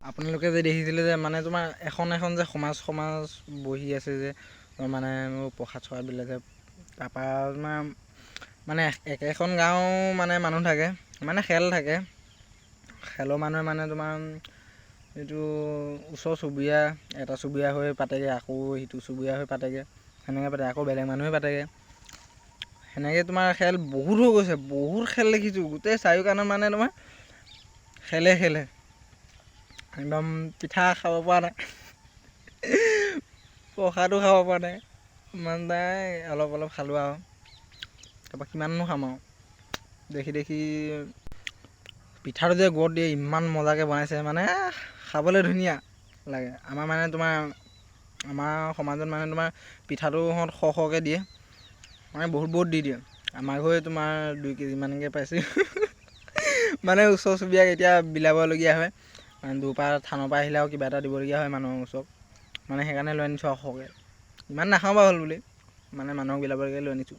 আপোনালোকে যে দেখিছিলে যে মানে তোমাৰ এখন এখন যে সমাজ সমাজ বহি আছে যে, মানে প্ৰসাদ চসাদ দিলে যে, তাৰপৰা তোমাৰ মানে একেখন গাঁও মানে মানুহ থাকে, মানে খেল থাকে। খেলৰ মানুহে মানে তোমাৰ এইটো ওচৰ চুবুৰীয়া এটা চুবুৰীয়া হৈ পাতেগৈ, আকৌ সিটো চুবুৰীয়া হৈ পাতেগৈ, সেনেকৈ পাতে, আকৌ বেলেগ মানুহে পাতেগৈ। সেনেকৈ তোমাৰ খেল বহুত হৈ গৈছে, বহুত খেল দেখিছোঁ গোটেই চাৰিওকাণত, মানে তোমাৰ খেলে খেলে। একদম পিঠা খাব পৰা নাই, প্ৰসাদো খাব পৰা নাই, ইমান নাই, অলপ অলপ খালোঁ আৰু। তাৰপৰা কিমাননো খাম আৰু দেখি দেখি। পিঠাটো যে গুৰত দিয়ে, ইমান মজাকৈ বনাইছে, মানে খাবলৈ ধুনীয়া লাগে। আমাৰ মানে তোমাৰ আমাৰ সমাজত মানে তোমাৰ পিঠাটোহঁত সৰহ সৰহকৈ দিয়ে, মানে বহুত বহুত দি দিয়ে। আমাৰ ঘৰে তোমাৰ 2 কেজিমানকৈ পাইছোঁ। মানে ওচৰ চুবুৰীয়াক এতিয়া বিলাবলগীয়া হয়, মানে দূৰৰ পৰা থানৰ পৰা আহিলে আৰু কিবা এটা দিবলগীয়া হয় মানুহৰ ওচৰত, মানে সেইকাৰণে লৈ আনিছোঁ আৰু সৰহকৈ। ইমান নাখাওঁ বাৰু হ'ল বুলি, মানে মানুহক বিলাবলৈকে লৈ আনিছোঁ।